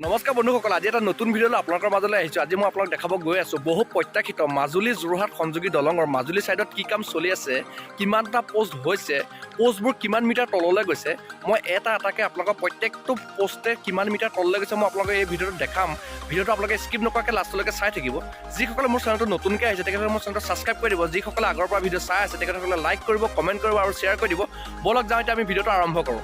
নমস্কাৰ বন্ধুসকল, আজি এটা নতুন ভিডিঅ'লৈ আপোনালোকৰ মাজলৈ আহিছোঁ। আজি মই আপোনালোক দেখাব গৈ আছোঁ বহু প্ৰত্যাশিত মাজুলী যোৰহাট সংযোগী দলঙৰ মাজুলী ছাইডত কি কাম চলি আছে, কিমানটা প'ষ্ট হৈছে, প'ষ্টবোৰ কিমান মিটাৰ তললৈ গৈছে। মই এটা এটাকৈ আপোনালোকৰ প্ৰত্যেকটো প'ষ্টে কিমান মিটাৰ তললৈ গৈছে, মই আপোনালোকক এই ভিডিঅ'টোত দেখাম। ভিডিঅ'টো আপোনালোকে স্কিপ নকৰাকৈ লাষ্টলৈকে চাই থাকিব। যিসকলে মোৰ চেনেলটো নতুনকৈ আহিছে, তেখেতসকলে মোৰ চেনেলটো ছাবস্ক্ৰাইব কৰি দিব। যিসকলে আগৰ পৰা ভিডিঅ' চাই আছে, তেখেতসকলে লাইক কৰিব, কমেণ্ট কৰিব আৰু শ্বেয়াৰ কৰি দিব। ব'লক যাওঁ, এতিয়া আমি ভিডিঅ'টো আৰম্ভ কৰোঁ।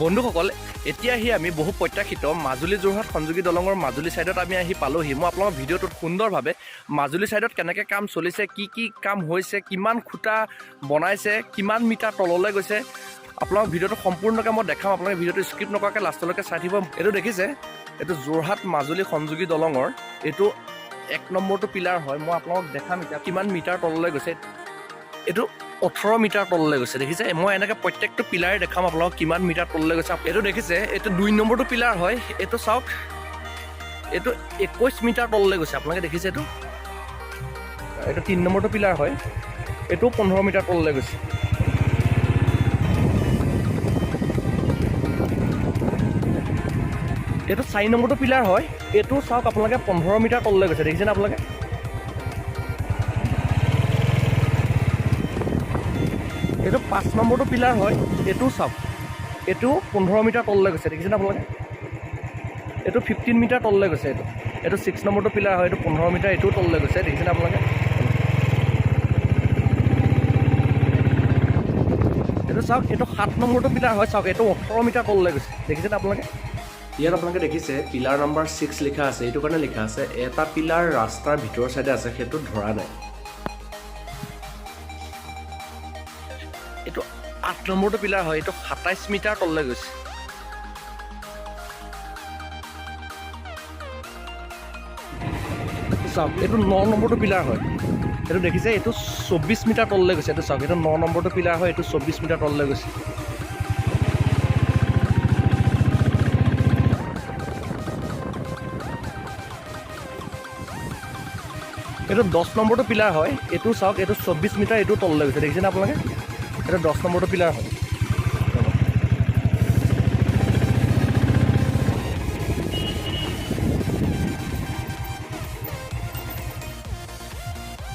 বন্ধুসকল, এতিয়া আহি আমি বহু প্ৰত্যাশিত মাজুলী যোৰহাট সংযোগী দলঙৰ মাজুলী ছাইডত আমি আহি পালোহি। মই আপোনালোকৰ ভিডিঅ'টোত সুন্দৰভাৱে মাজুলী ছাইডত কেনেকৈ কাম চলিছে, কি কি কাম হৈছে, কিমান খুঁটা বনাইছে, কিমান মিটাৰ তললৈ গৈছে, আপোনালোক ভিডিঅ'টো সম্পূৰ্ণকৈ মই দেখাম। আপোনালোকে ভিডিঅ'টো স্কিপ নকৰাকৈ লাষ্টলৈকে চাই থাকিব। এইটো দেখিছে, এইটো যোৰহাট মাজুলী সংযোগী দলঙৰ এইটো 1 নম্বৰটো পিলাৰ হয়। মই আপোনালোকক দেখাম এতিয়া কিমান মিটাৰ তললৈ গৈছে। এইটো 18 মিটাৰ তললৈ গৈছে, দেখিছে। মই এনেকৈ প্ৰত্যেকটো পিলাৰে দেখাম আপোনালোকক কিমান মিটাৰ তললৈ গৈছে। এইটো দেখিছে, এইটো 2 নম্বৰটো পিলাৰ হয়। এইটো চাওক, এইটো 21 মিটাৰ তললৈ গৈছে। আপোনালোকে দেখিছে, এইটো এইটো 3 নম্বৰটো পিলাৰ হয়। এইটো 15 মিটাৰ তললৈ গৈছে। এইটো 4 নম্বৰটো পিলাৰ হয়। এইটো চাওক আপোনালোকে, 15 মিটাৰ তললৈ গৈছে। দেখিছেনে আপোনালোকে? এইটো 5 নম্বৰটো পিলাৰ হয়। এইটো চাওক, এইটো 15 মিটাৰ তললৈ গৈছে। দেখিছেনে আপোনালোকে? এইটো 15 মিটাৰ তললৈ গৈছে। এইটো এইটো 6 নম্বৰটো পিলাৰ হয়। এইটো 15 মিটাৰ, এইটোও তললৈ গৈছে। দেখিছেনে আপোনালোকে? এইটো চাওক, এইটো 7 নম্বৰটো পিলাৰ হয়। চাওক, এইটো 18 মিটাৰ তললৈ গৈছে। দেখিছেনে আপোনালোকে? ইয়াত আপোনালোকে দেখিছে পিলাৰ নম্বৰ 6 লিখা আছে। এইটো কাৰণে লিখা আছে, এটা পিলাৰ ৰাস্তাৰ ভিতৰৰ চাইডে আছে, সেইটো ধৰা নাই। এইটো 8 নম্বৰটো পিলাৰ হয়। এইটো 27 মিটাৰ তললৈ গৈছে। চাওক, এইটো 9 নম্বৰটো পিলাৰ হয়। এইটো দেখিছে, এইটো 24 মিটাৰ তললৈ গৈছে। এইটো চাওক, এইটো 9 নম্বৰটো পিলাৰ হয়। এইটো 24 মিটাৰ তললৈ গৈছে। এইটো 10 নম্বৰটো পিলাৰ হয়। এইটো চাওক, এইটো 24 মিটাৰ, এইটো তললৈ গৈছে। দেখিছেনে আপোনালোকে? এইটো 10 নম্বৰটো পিলাৰ হয়।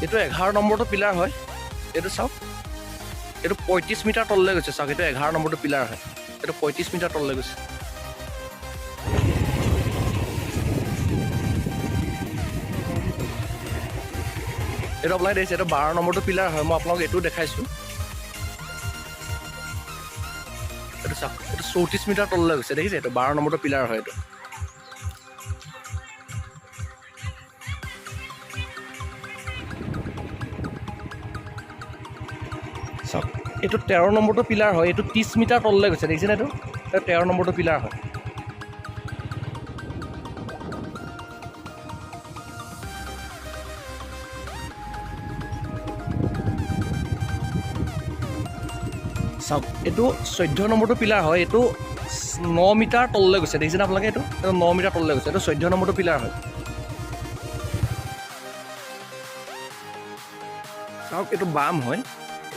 এইটো 11 নম্বৰটো পিলাৰ হয়। এইটো চাওক, এইটো 35 মিটাৰ তললৈ গৈছে। চাওক, এইটো 11 নম্বৰটো পিলাৰ হয়। এইটো 35 মিটাৰ তললৈ গৈছে। এইটো আপোনালোকে দেখিছে, এইটো 12 নম্বৰটো পিলাৰ হয়। মই আপোনালোক এইটোও দেখাইছোঁ। এইটো চাওক, এইটো 34 মিটাৰ তললৈ গৈছে। দেখিছে, এইটো 12 নম্বৰটো পিলাৰ হয় এইটো। চাওক, এইটো 13 নম্বৰটো পিলাৰ হয়। এইটো 30 মিটাৰ তললৈ গৈছে। দেখিছেনে? এইটো এইটো 13 নম্বৰটো পিলাৰ হয়। চাওক, এইটো 14 নম্বৰটো পিলাৰ হয়। এইটো 9 মিটাৰ তললৈ গৈছে। দেখিছেনে আপোনালোকে? এইটো এইটো 9 মিটাৰ তললৈ গৈছে। এইটো 14 নম্বৰটো পিলাৰ হয়। চাওক, এইটো বাম হয়।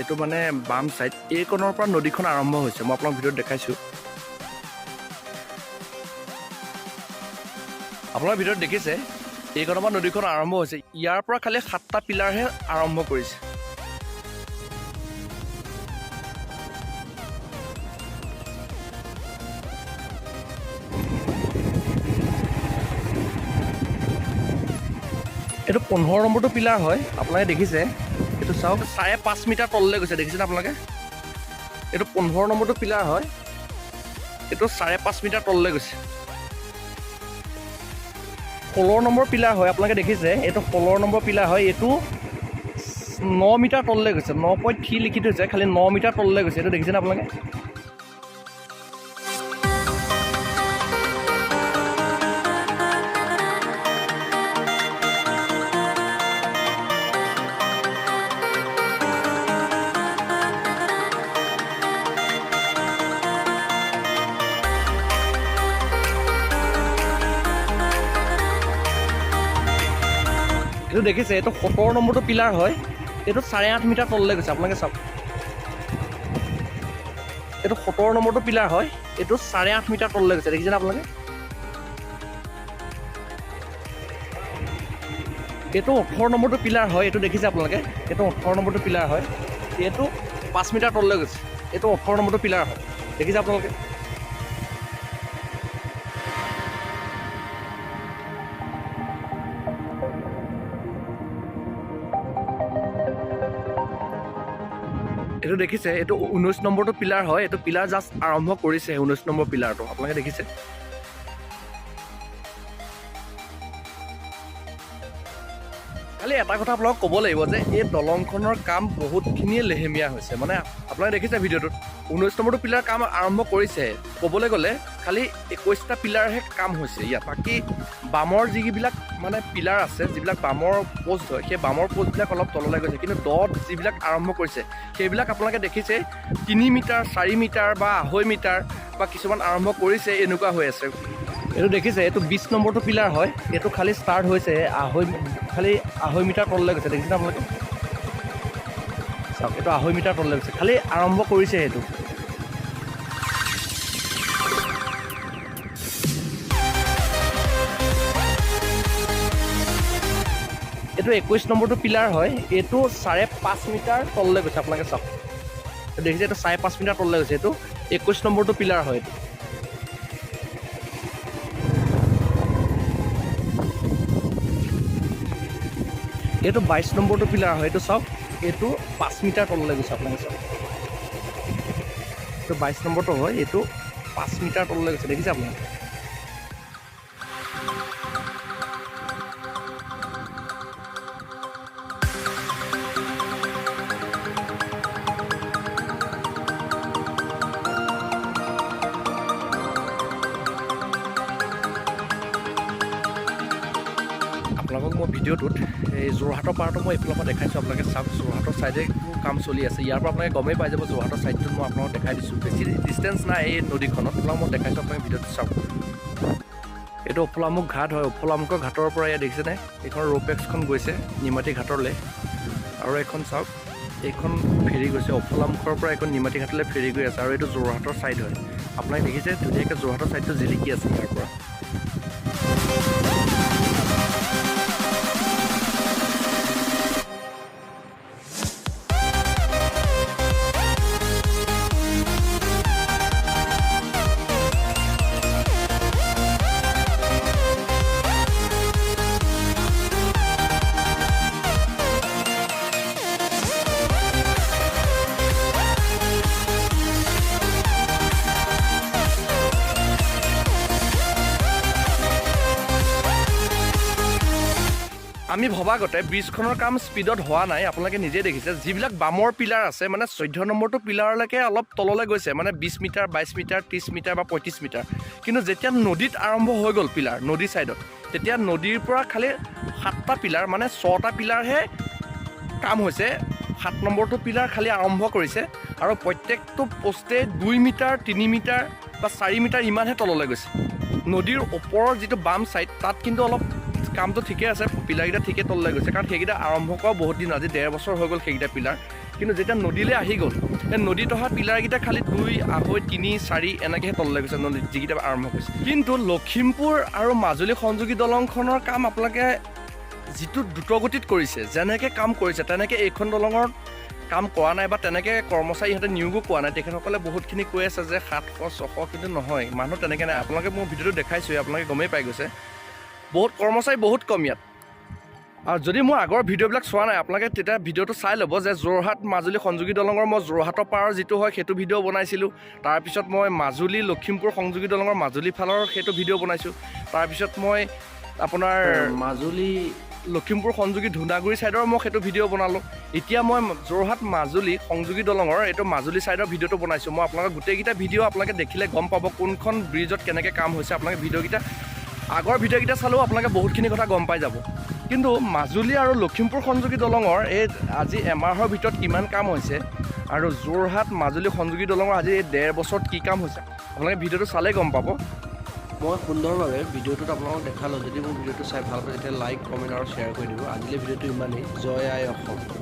এইটো মানে বাম ছাইড। এইকণৰ পৰা নদীখন আৰম্ভ হৈছে। মই আপোনাক ভিডিঅ'ত দেখাইছোঁ। আপোনাৰ ভিডিঅ'ত দেখিছে, এইকণৰ পৰা নদীখন আৰম্ভ হৈছে। ইয়াৰ পৰা খালি সাতটা পিলাৰহে আৰম্ভ কৰিছে। এইটো 15 নম্বৰটো পিলাৰ হয়। আপোনালোকে দেখিছে, এইটো চাওক, 5.5 মিটাৰ তললৈ গৈছে। দেখিছেনে আপোনালোকে? এইটো 15 নম্বৰটো পিলাৰ হয়। এইটো 5.5 মিটাৰ তললৈ গৈছে। 16 নম্বৰ পিলাৰ হয়, আপোনালোকে দেখিছে এইটো 16 নম্বৰ পিলাৰ হয়। এইটো 9 মিটাৰ তললৈ গৈছে। 9.3 লিখি থৈছে, খালি 9 মিটাৰ তললৈ গৈছে। এইটো দেখিছেনে আপোনালোকে? এইটো দেখিছে, এইটো 17 নম্বৰটো পিলাৰ হয়। এইটো 8.5 মিটাৰ তললৈ গৈছে। আপোনালোকে চাওক, এইটো 17 নম্বৰটো পিলাৰ হয়। এইটো 8.5 মিটাৰ তললৈ গৈছে। দেখিছেনে আপোনালোকে? এইটো 18 নম্বৰটো পিলাৰ হয়। এইটো দেখিছে আপোনালোকে, এইটো 18 নম্বৰটো পিলাৰ হয়। এইটো 5 মিটাৰ তললৈ গৈছে। এইটো 18 নম্বৰটো পিলাৰ হয়। দেখিছে আপোনালোকে? এইটো দেখিছে, এইটো 19 নম্বৰটো পিলাৰ হয়। এইটো পিলাৰ জাষ্ট আৰম্ভ কৰিছে, 19 নম্বৰ পিলাৰটো আপোনালোকে দেখিছে। খালি এটা কথা আপোনালোকক ক'ব লাগিব যে এই দলংখনৰ কাম বহুতখিনিয়ে লেহেমীয়া হৈছে। মানে আপোনালোকে দেখিছে ভিডিঅ'টোত, 19 নম্বৰটো পিলাৰ কাম আৰম্ভ কৰিছে। ক'বলৈ গ'লে খালি 21টা পিলাৰহে কাম হৈছে ইয়াত। বাকী বামৰ যিবিলাক মানে পিলাৰ আছে, যিবিলাক বামৰ প'ষ্ট হয়, সেই বামৰ প'ষ্টবিলাক অলপ তললৈ গৈছে। কিন্তু দত যিবিলাক আৰম্ভ কৰিছে, সেইবিলাক আপোনালোকে দেখিছে 3 মিটাৰ, 4 মিটাৰ বা 2.5 মিটাৰ বা কিছুমান আৰম্ভ কৰিছে, এনেকুৱা হৈ আছে। এইটো দেখিছে, এইটো 20 নম্বৰটো পিলাৰ হয়। এইটো খালি ষ্টাৰ্ট হৈছে, খালি 2.5 মিটাৰ তললৈ গৈছে। দেখিছেনে আপোনালোকে? চাওক, এইটো 2.5 মিটাৰ তললৈ গৈছে, খালি আৰম্ভ কৰিছে সেইটো। এইটো 21 নম্বৰটো পিলাৰ হয়। এইটো 5.5 মিটাৰ তললৈ গৈছে। আপোনালোকে চাওক, দেখিছে, এইটো 5.5 মিটাৰ তললৈ গৈছে। এইটো 21 নম্বৰটো পিলাৰ হয় এইটো। এইটো 22 নম্বৰটো পিলাৰ হয়। এইটো চাওক, এইটো 5 মিটাৰ তললৈ গৈছে। আপোনালোকে চাওক, এইটো 22 নম্বৰটো হয়। এইটো 5 মিটাৰ তললৈ গৈছে। দেখিছে আপোনালোকে? আপোনালোকক মই ভিডিঅ'টোত এই যোৰহাটৰ পাৰটো মই এইফালৰ পৰা দেখাইছোঁ। আপোনালোকে চাওক, যোৰহাটৰ ছাইডে কাম চলি আছে। ইয়াৰ পৰা আপোনালোকে গমেই পাই যাব। যোৰহাটৰ ছাইডটোত মই আপোনালোকক দেখাই দিছোঁ। বেছি ডিষ্টেঞ্চ নাই এই নদীখনত। আপোনালোক মই দেখাইছোঁ, আপোনালোকে ভিডিঅ'টো চাওক। এইটো অফলামুখ ঘাট হয়। অফলামুখৰ ঘাটৰ পৰা ইয়াত দেখিছেনে, এইখন ৰ'পেক্সখন গৈছে নিমাতী ঘাটলৈ। আৰু এখন চাওক, এইখন ফেৰী গৈছে অফলামুখৰ পৰা, এইখন নিমাতী ঘাটলৈ ফেৰী গৈ আছে। আৰু এইটো যোৰহাটৰ ছাইড হয়। আপোনালোকে দেখিছে, ধুনীয়াকৈ যোৰহাটৰ ছাইডটো জিলিকি আছে ইয়াৰ পৰা। আমি ভবাগতে ব্ৰিজখনৰ কাম স্পীডত হোৱা নাই। আপোনালোকে নিজেই দেখিছে, যিবিলাক বামৰ পিলাৰ আছে, মানে 14 নম্বৰটো পিলাৰলৈকে অলপ তললৈ গৈছে, মানে 20 মিটাৰ, 22 মিটাৰ, 30 মিটাৰ বা 35 মিটাৰ। কিন্তু যেতিয়া নদীত আৰম্ভ হৈ গ'ল পিলাৰ নদী ছাইডত, তেতিয়া নদীৰ পৰা খালি সাতটা পিলাৰ, মানে ছটা পিলাৰহে কাম হৈছে। 7 নম্বৰটো পিলাৰ খালি আৰম্ভ কৰিছে আৰু প্ৰত্যেকটো পোষ্টে 2 মিটাৰ, 3 মিটাৰ বা 4 মিটাৰ ইমানহে তললৈ গৈছে। নদীৰ ওপৰৰ যিটো বাম ছাইড, তাত কিন্তু অলপ কামটো ঠিকে আছে, পিলাৰকেইটা ঠিকে তললৈ গৈছে, কাৰণ সেইকেইটা আৰম্ভ কৰা বহুত দিন, আজি 1.5 বছৰ হৈ গ'ল সেইকেইটা পিলাৰ। কিন্তু যেতিয়া নদীলৈ আহি গ'ল, সেই নদীত অহা পিলাৰকেইটা খালি 2, 2.5, 3, 4 এনেকৈহে তললৈ গৈছে নদীত যিকেইটা আৰম্ভ কৰিছে। কিন্তু লখিমপুৰ আৰু মাজুলী সংযোগী দলংখনৰ কাম আপোনালোকে যিটো দ্ৰুতগতিত কৰিছে, যেনেকৈ কাম কৰিছে, তেনেকৈ এইখন দলঙৰ কাম কৰা নাই বা তেনেকৈ কৰ্মচাৰী ইহঁতে নিয়োগো পোৱা নাই। তেখেতসকলে বহুতখিনি কৈ আছে যে 700, 600, কিন্তু নহয়, মানুহ তেনেকৈ নাই। আপোনালোকে মোৰ ভিডিঅ'টো দেখাইছোঁৱে, আপোনালোকে গমেই পাই গৈছে, বহুত কৰ্মচাৰী বহুত কম ইয়াত। আৰু যদি মোৰ আগৰ ভিডিঅ'বিলাক চোৱা নাই আপোনালোকে, তেতিয়া ভিডিঅ'টো চাই ল'ব যে যোৰহাট মাজুলী সংযোগী দলঙৰ মই যোৰহাটৰ পাৰৰ যিটো হয় সেইটো ভিডিঅ' বনাইছিলোঁ। তাৰপিছত মই মাজুলী লখিমপুৰ সংযোগী দলঙৰ মাজুলী ফালৰ সেইটো ভিডিঅ' বনাইছোঁ। তাৰপিছত মই আপোনাৰ মাজুলী লখিমপুৰ সংযোগী ধুনাগুৰি ছাইডৰ মই সেইটো ভিডিঅ' বনালোঁ। এতিয়া মই যোৰহাট মাজুলী সংযোগী দলঙৰ এইটো মাজুলী ছাইডৰ ভিডিঅ'টো বনাইছোঁ। মই আপোনালোকৰ গোটেইকেইটা ভিডিঅ' আপোনালোকে দেখিলে গম পাব কোনখন ব্ৰিজত কেনেকৈ কাম হৈছে। আপোনালোকে ভিডিঅ'কেইটা, আগৰ ভিডিঅ'কেইটা চালেও আপোনালোকে বহুতখিনি কথা গম পাই যাব। কিন্তু মাজুলী আৰু লখিমপুৰ সংযোগী দলঙৰ এই আজি এমাহৰ ভিতৰত কিমান কাম হৈছে আৰু যোৰহাট মাজুলী সংযোগী দলঙৰ আজি এই 1.5 বছৰত কি কাম হৈছে, আপোনালোকে ভিডিঅ'টো চালেই গম পাব। মই সুন্দৰভাৱে ভিডিঅ'টোত আপোনালোকক দেখালোঁ। যদি মোৰ ভিডিঅ'টো চাই ভাল পায়, তেতিয়া লাইক, কমেণ্ট আৰু শ্বেয়াৰ কৰি দিব। আজিলৈ ভিডিঅ'টো ইমানেই। জয় আই অসম।